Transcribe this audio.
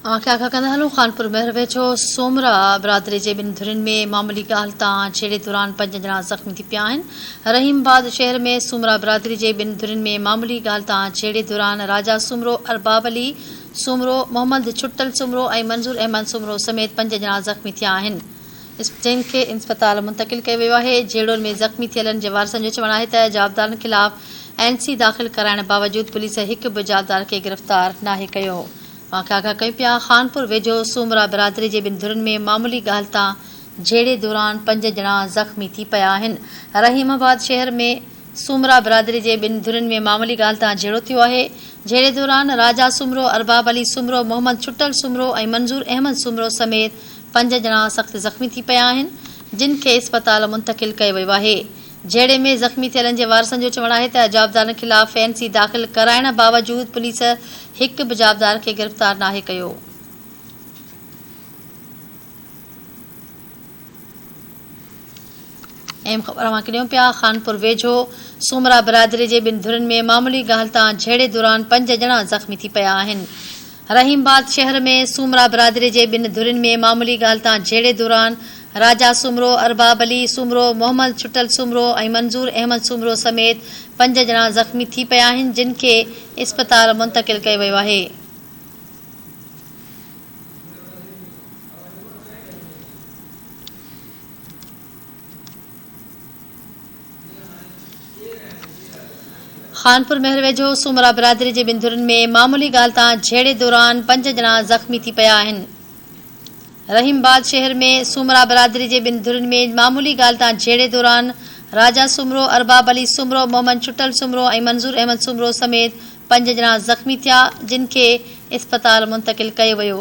اوهان کي آگاهه ڪندا هلون خانپور مهر ويجهو سومرا برادري جي ٻن ڌرين ۾ معمولي ڳالهه تان جهيڙي دوران پنج ڄڻا زخمي ٿي پيا آهن رحيم آباد شهر ۾ سومرا برادري جي ٻن ڌرين ۾ معمولي ڳالهه تان جهيڙي دوران راجا سومرو، ارباب علي سومرو، محمد ڇٽل سومرو ۽ منظور احمد سومرو سميت پنج ڄڻا زخمي ٿيا آهن جن کي اسپتال منتقل ڪيو ويو آهي جهيڙن ۾ زخمي ٿيلن جي وارثن جو چوڻ آهي ته جوابدارن خلاف اين سي داخل ڪرائڻ باوجود پوليس هڪ به جوابدار کي گرفتار ناهي ڪيو. اوهان کي آگاهه ڪيون پيا، خانپور ويجهو سومرا برادري جي ٻن ڌرين ۾ معمولي ڳالهه تان جهيڙي دوران پنج ڄڻا زخمي ٿي پيا آهن. رحيم آباد شهر ۾ سومرا برادري جي ٻن ڌرين ۾ معمولي ڳالهه تان جهيڙو ٿيو آهي. جهيڙي دوران راجا سومرو، ارباب علي سومرو، محمد ڇٽل سومرو ۽ منظور احمد سومرو سميت پنج ڄڻا سخت زخمي ٿي پيا آهن، جن کي اسپتال منتقل ڪيو ويو آهي. جهيڙي ۾ زخمي ٿيلن جي وارثن جو چوڻ آهي ته جوابدارن خلاف اين سي داخل ڪرائڻ باوجود پوليس هڪ به جوابدار کي گرفتار ناهي ڪيو. اهم خبر اوهان کي ڏيون پيا خانپور ويجهو سومرا برادري جي ٻن ڌرين ۾ معمولي ڳالهه تان جهيڙي دوران پنج ڄڻا زخمي ٿي پيا آهن. رحيم آباد شهر ۾ سومرا برادري جي ٻن ڌرين ۾ معمولي ڳالهه تان جهيڙي دوران راجا سومرو، ارباب علي سومرو، محمد ڇٽل سومرو ۽ منظور احمد سومرو سميت پنج ڄڻا زخمي ٿي پيا آهن جن کي اسپتال منتقل ڪيو ويو آهي. خانپور مهر ويجهو سومرا برادري جي ٻن ڌرين ۾ معمولي ڳالهه تان جهيڙي دوران پنج ڄڻا زخمي ٿي پيا آهن. رحيم آباد شهر ۾ سومرا برادري جي ٻن ڌرين ۾ معمولي ڳالهه تان جهيڙي دوران راجا سومرو، ارباب علي سومرو، محمد ڇٽل سومرو ۽ منظور احمد سومرو سميت پنج ڄڻا زخمي ٿيا جن کي اسپتال منتقل ڪيو ويو.